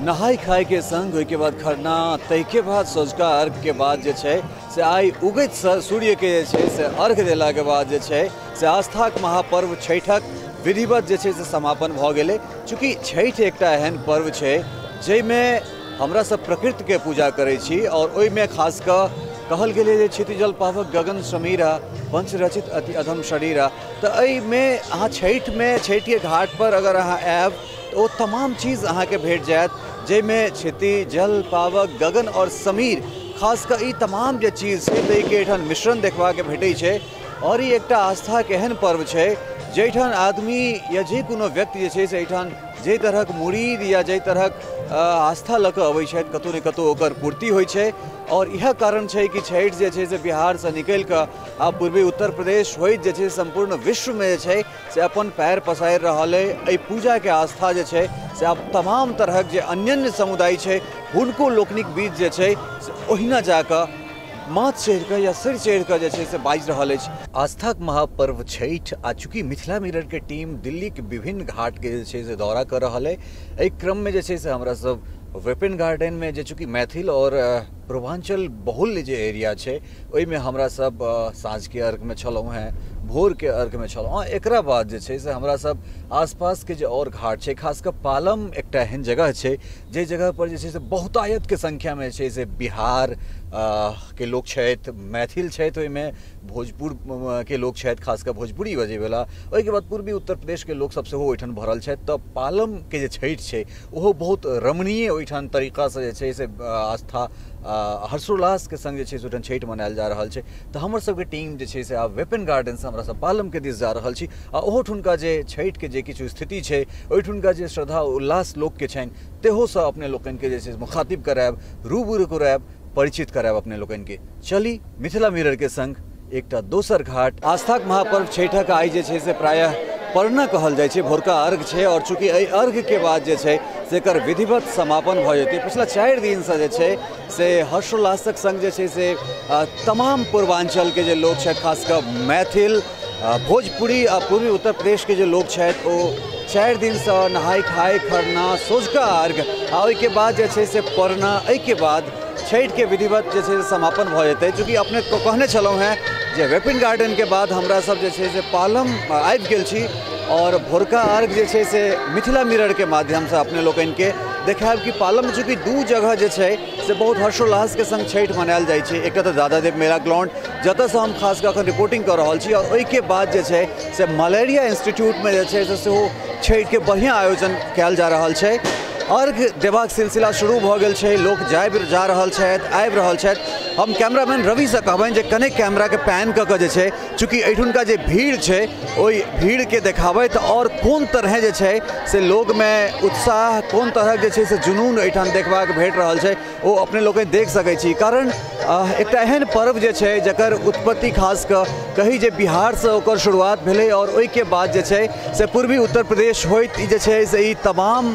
नहाय खाय के संग ओहिके बाद खरना, ताहिके बाद सोझका अर्घ के बाद जे छै से आइ उगैत सूर्य के जे छै से अर्घ देलाके बाद जे छै से आस्थाक महापर्व छठिक विधिवत जे छै से समापन भऽ गेलै। चूँकि छठि एकटा एहन पर्व छै जाहिमे हमरा सब प्रकृतिके पूजा करै छी और ओहिमे खास कऽ कहल गेलै जे क्षितिजल पावक गगन समीरा पंचरचित अति अधम शरीरा। तऽ एहिमे अहाँ छठिमे छठिके घाट पर अगर अहाँ आयब तऽ ओ तमाम चीज़ अहाँके भेट जायत जाहिमे क्षिति जल पावक गगन और समीर खास कऽ ई तमाम जे चीज़ छै ताहिके एहिठाम मिश्रण देखबाके भेटै छै। और ई एकटा आस्थाके एहन पर्व छै जाहिठाम आदमी या जे कोनो व्यक्ति जे छै से एहिठाम जाहि तरहक मुरीद या जाहि तरहक आस्था लऽ कऽ अबै छथि कतहु ने कतहु ओकर पूर्ति होइ छै। और इएह कारण छै कि छठि जे छै से बिहारसँ निकलि कऽ आब पूर्वी उत्तर प्रदेश होइत जे छै सम्पूर्ण विश्वमे जे छै से अपन पैर पसारि रहल अइ। एहि पूजाके आस्था जे छै से आब तमाम तरहक जे अन्यान्य समुदाय छै हुनको लोकनिक बीच जे छै से ओहिना जाकऽ माथ चढ़ि कऽ या सिर चढ़ि कऽ जे छै से बाजि रहल अछि। आस्थाक महापर्व छठि आ चूँकि मिथिला मिररके टीम दिल्लीके विभिन्न घाटके जे छै से दौरा कऽ रहल अइ, एहि क्रममे जे छै से हमरा सब वेपन गार्डनमे जे चूँकि मैथिल और पूर्वांचल बहुल्य जे एरिया छै ओहिमे हमरा सब साँझके अर्घमे छलहुँ हेँ, भोरके अर्घमे छलहुँ। एकरा बाद जे छै से हमरा सब आसपासके जे और घाट छै खास कऽ पालम एकटा एहन जगह छै जाहि जगह पर जे छै से बहुतायतके संख्यामे जे छै से बिहार के लोक छथि, मैथिल छथि, ओहिमे भोजपुर के लोक छथि खास कऽ भोजपुरी बजैवला, ओहिके बाद पूर्वी उत्तर प्रदेशके लोकसब सेहो ओहिठाम भरल छथि। तऽ पालमके जे छठि छै ओहो बहुत रमणीय ओहिठाम तरीकासँ जे छै से आस्था हर्षोल्लासके संग जे छै से ओहिठाम छठि मनायल जा रहल छै। तऽ हमर सबके टीम जे छै से आब वेपन गार्डनसँ हमरा सब पालमके दिस जा रहल छी आ ओहोठुनका जे छठिके जे किछु स्थिति छै ओहिठुनका जे श्रद्धा उल्लास लोकके छनि तेहोसँ अपने लोकनिके जे छै मुखातिब करायब, रूबरू करायब, परिचित करायब अपने लोकनिके। चली मिथिला मिररके संग एकटा दोसर घाट। आस्थाक महापर्व छठिक आइ जे छै से प्रायः परना कहल जाइ छै, भोरका अर्घ छै और चूँकि एहि अर्घके बाद जे छै से एकर विधिवत समापन भऽ जेतै। पिछला 4 दिनसँ जे छै से हर्षोल्लासक संग जे छै से तमाम पूर्वांचलके जे लोक छथि खास कऽ मैथिल, भोजपुरी आ पूर्वी उत्तर प्रदेशके जे लोक छथि ओ 4 दिनसँ नहाय खाय खरना सोझका अर्घ आ ओहिके बाद जे छै से परना, एहिके बाद छठिके विधिवत जे छै से समापन भऽ जेतै। चूँकि अपने कहने छलहुँ हेँ जे वेपन गार्डनके बाद हमरा सब जे छै से पालम आबि गेल छी और भोरका अर्घ जे छै से मिथिला मिररके माध्यमसँ अपने लोकनिके देखायब कि पालम चूँकि 2 जगह जे छै से बहुत हर्षोल्लासके संग छठि मनायल जाइ छै। एकटा तऽ दादादेव मेला ग्राउंड जतऽसँ हम खास कऽ अखन रिपोर्टिंग कऽ रहल छी और ओहिके बाद जे छै से मलेरिया इंस्टीट्यूटमे जे छै से सेहो छठिके बढ़िआँ आयोजन कयल जा रहल छै। अर्घ देबाक सिलसिला शुरू भऽ गेल छै, लोक जा रहल छथि, आबि रहल छथि। हम कैमरामैन रविसँ कहबनि जे कने कैमराके पैन कऽ कऽ जे छै चूँकि एहिठुनका जे भीड़ छै ओहि भीड़के देखाबैत और कोन तरहे जे छै से लोकमे उत्साह, कोन तरहक जे छै से जुनून एहिठाम देखबाक भेट रहल छै ओ अपने लोकनि देख सकै छी। कारण एकटा एहन पर्व जे छै जकर उत्पत्ति खास कऽ कही जे बिहारसँ ओकर शुरुआत भेलै और ओहिके बाद जे छै से पूर्वी उत्तर प्रदेश होइत ई जे छै से ई तमाम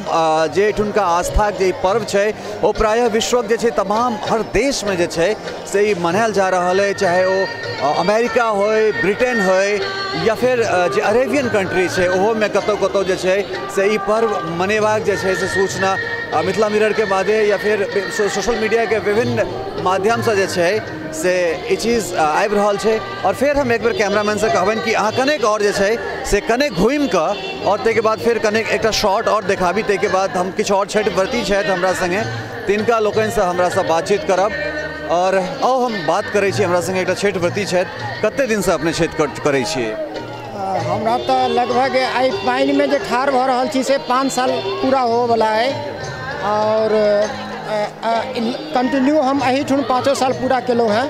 जे एहिठुनका आस्थाके जे पर्व छै ओ प्रायः विश्वक जे छै तमाम हर देशमे जे छै से ई मनायल जा रहल अइ, चाहे ओ अमेरिका होय, ब्रिटेन होय या फेर जे अरेबियन कंट्री छै ओहोमे कतहु कतहु जे छै से ई पर्व मनेबाक जे छै से सूचना मिथिला मिररके मादे या फेर सोशल मीडियाके विभिन्न माध्यमसँ जे छै से ई चीज़ आबि रहल छै। और फेर हम एक बेर कैमरामैनसँ कहबनि कि अहाँ कनेक और जे छै से कनेक घुमि कऽ और ताहिके बाद फेर कनेक एकटा शॉर्ट और देखाबी, ताहिके बाद हम किछु और छठि व्रती छथि हमरा संगे तिनका लोकनिसँ हमरासँ बातचीत करब। और आउ हम बात करै छी, हमरा संगे एकटा छठि व्रती छथि। कते दिनसँ अपने छठि करै छियै? हमरा तऽ लगभग एहि पानिमे जे ठाढ़ भऽ रहल छी से 5 साल पूरा होवला अइ और कंटिन्यू हम एहिठुन 5 साल पूरा केलहुँ हेँ।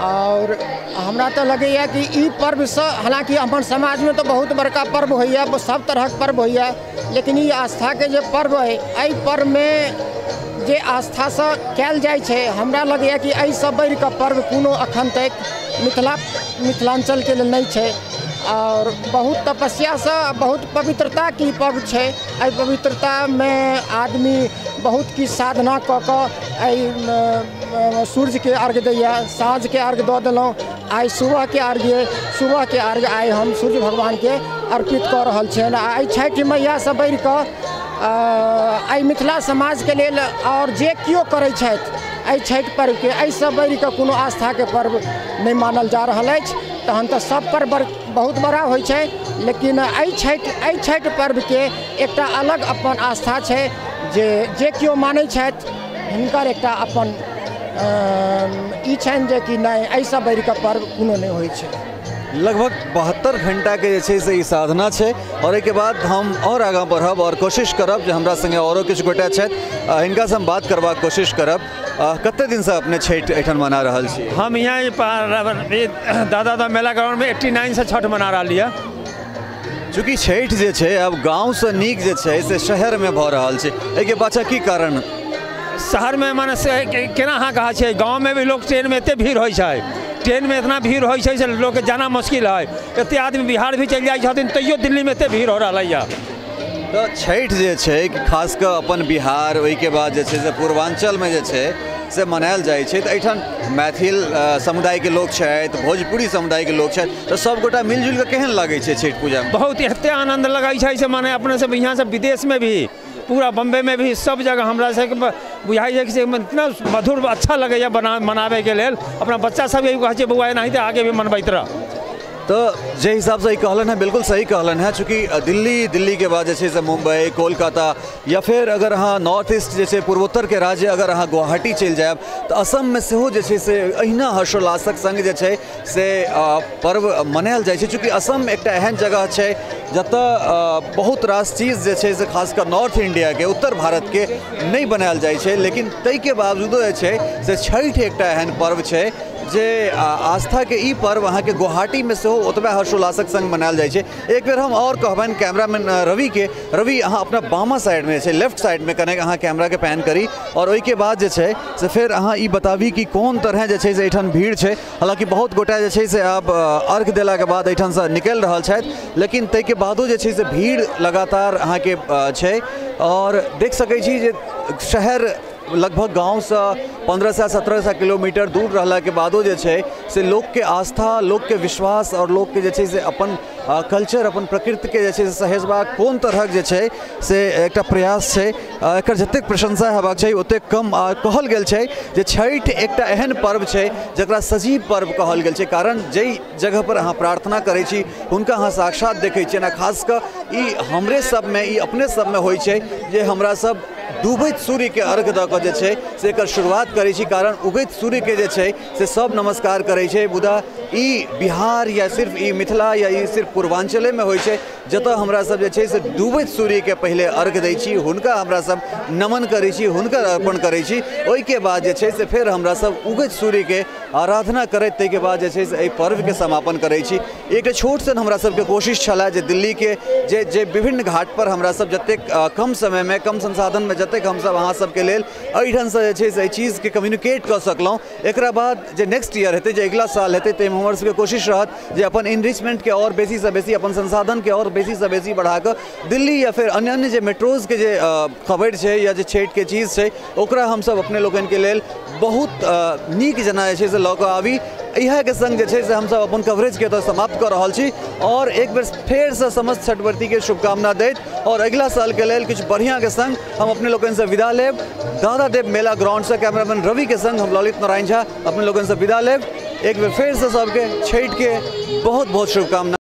और हमरा तऽ लगैए कि ई पर्वसँ, हालाँकि हमर समाजमे तऽ बहुत बड़का पर्व होइए, सब तरहक पर्व होइए, लेकिन ई आस्थाके जे पर्व अइ एहि पर्वमे जे आस्थासँ कयल जाइ छै हमरा लगैए कि एहिसँ बढ़िकऽ पर्व कोनो अखन तक मिथिलाञ्चलके लेल नहि छै। और बहुत तपस्यासँ बहुत पवित्रताके ई पर्व छै। एहि पवित्रतामे आदमी बहुत किछु साधना कऽ कऽ एहि सूर्यके अर्घ दैए। साँझके अर्घ दऽ देलहुँ, आइ सुबहके अर्घ, सुबहके अर्घ आइ हम सूर्य भगवानके अर्पित कऽ रहल छियनि। आ एहि छठि मैयासँ बढ़िकऽ एहि मिथिला समाजके लेल आओर जे केओ करै छथि एहि छठि पर्वके, एहिसँ बढ़िकऽ कोनो आस्थाके पर्व नहि मानल जा रहल अछि। तहन तऽ सब पर्व बहुत बड़ा होइ छै, लेकिन एहि छठि पर्वके एकटा अलग अपन आस्था छै जे जे केओ मानै छथि हिनकर एकटा अपन ई छनि जे कि नहि एहिसँ बढ़िकऽ पर्व कोनो नहि होइ छै। लगभग 72 घंटाके जे छै से ई साधना छै और एहिके बाद हम और आगाँ बढ़ब और कोशिश करब जे हमरा संगे औरो किछु गोटा छथि, हिनकासँ हम बात करबाक कोशिश करब। कते दिनसँ अपने छठि एहिठाम मना रहल छी? हम यहाँ दादा दा मेला ग्राउंड में 89 से छठ मना रहा है। चूँकि छठि जे छै आब गाँवसँ नीक जे छै से शहरमे भऽ रहल छै, एहिके पाछाँ की कारण? शहरमे माने केना अहाँ कहै छै, गाँवमे भी लोक ट्रेनमे एते भीड़ होइ छै, ट्रेनमे इतना भीड़ होइ छै से लोकके जाना मुश्किल है। एते आदमी बिहार भी चलि जाइ छथिन तैयो दिल्लीमे एते भीड़ हो रहलै यऽ। तऽ छठि जे छै खास कऽ अपन बिहार, ओहिके बाद जे छै से पूर्वाञ्चलमे जे छै से मनायल जाइ छै, तऽ एहिठाम मैथिल समुदायके लोक छथि, भोजपुरी समुदायके लोक छथि, तऽ सभगोटा मिलजुलि कऽ केहन लागै छै छठि पूजामे? बहुत एते आनन्द लगै छै से माने अपने सब यहाँ से विदेशमे भी, पूरा बम्बेमे भी, सब जगह हमरा सबके बुझाइ छै कि इतना मधुर अच्छा लगैए मनाबैके लेल। अपना बच्चा सब यही कहै छै बौआ एनाहिते आगे भी मनबैत रह। तऽ जे हिसाबसँ ई कहलनि हेँ बिल्कुल सही कहलनि हेँ। चूँकि दिल्लीके बाद जे छै से मुम्बई, कोलकाता या फेर अगर अहाँ नॉर्थ ईस्ट जे छै पूर्वोत्तरके राज्य अगर अहाँ गुवाहाटी चलि जायब तऽ असममे सेहो जे छै से अहिना हर्षोल्लासक सङ्ग जे छै से पर्व मनायल जाइ छै। चूँकि असम एकटा एहन जगह छै जतऽ बहुत रास चीज जे छै से खास कऽ नॉर्थ इंडियाके, उत्तर भारतके नहि बनायल जाइ छै, लेकिन ताहिके बावजूदो जे छै से छठि एकटा एहन पर्व छै जे आस्थाके ई पर्व अहाँके गुवाहाटीमे सेहो ओतबे हर्षोल्लासक सङ्ग मनायल जाइ छै। एक बेर हम आओर कहबनि कैमरामैन रविके, रवि अहाँ अपना बामा साइडमे जे छै लेफ्ट साइडमे कनेक अहाँ कैमराके पैन करी और ओहिके बाद जे छै से फेर अहाँ ई बताबी कि कोन तरह जे छै से एहिठाम भीड़ छै। हालाँकि बहुत गोटा जे छै से आब अर्घ देलाके बाद एहिठामसँ निकलि रहल छथि, लेकिन ताहिके बादो जे छै से भीड़ लगातार अहाँके छै और देख सकै छी जे शहर लगभग गाँवसँ 15 से 17 किलोमीटर दूर रहलाके बादो जे छै से लोकके आस्था, लोकके विश्वास और लोकके जे छै से अपन कल्चर, अपन प्रकृतिके जे छै से सहेजबाक कोन तरहक जे छै से एकटा प्रयास छै, एकर जतेक प्रशंसा हेबाक चाही ओतेक कम। कहल गेल छै जे छठि एकटा एहन पर्व छै जकरा सजीव पर्व कहल गेल छै, कारण जाहि जगहपर अहाँ प्रार्थना करै छी हुनका अहाँ साक्षात देखै छियनि। आ खास कऽ ई हमरे सबमे, ई अपने सबमे होइ छै जे हमरा सब डूबैत सूर्यके अर्घ दऽ कऽ जे छै से एकर शुरुआत करै छी, कारण उगैत सूर्यके जे छै से सब नमस्कार करै छै। मुदा ई बिहार या सिर्फ ई मिथिला या ई सिर्फ पूर्वाञ्चलेमे होइ छै जतऽ हमरा सब जे छै से डूबैत सूर्यके पहिले अर्घ दै छी, हुनका हमरा सब नमन करै छी, हुनकर अर्पण करै छी, ओहिके बाद जे छै से फेर हमरा सब उगैत सूर्यके आराधना करैत ताहिके बाद जे छै से एहि पर्वके समापन करै छी। एकटा छोट सन हमरा सबके कोशिश छलए जे दिल्लीके जे जे विभिन्न घाटपर हमरा सब जतेक कम समयमे, कम संसाधनमे जतेक हमसब अहाँ सबके लेल एहिठामसँ जे छै से एहि चीजके कम्युनिकेट कऽ सकलहुँ। एकरा बाद जे नेक्स्ट ईयर हेतै, जे अगिला साल हेतै, ताहिमे हमर सबके कोशिश रहत जे अपन इनरिचमेंटके आओर बेसीसँ बेसी, अपन संसाधनके आओर बेसीसँ बेसी बढ़ाकऽ दिल्ली या फेर अन्य अन्य जे मेट्रोजके जे खबरि छै या जे छठिके चीज छै ओकरा हमसब अपने लोकनिके लेल बहुत नीक जेना जे छै से लऽ कऽ आबी। इएहके सङ्ग जे छै से हमसब अपन कवरेजके एतऽ समाप्त कऽ रहल छी और एक बेर फेरसँ समस्त छठव्रतीके शुभकामना दैत और अगिला सालके लेल किछु बढ़िआँके सङ्ग हम अपने लोकनिसँ विदा लेब। दादा देव मेला ग्राउंडसँ कैमरामैन रविके सङ्ग हम ललित नारायण झा अपने लोकनिसँ विदा लेब। एक बेर फेरसँ सबके छठिके बहुत बहुत शुभकामना।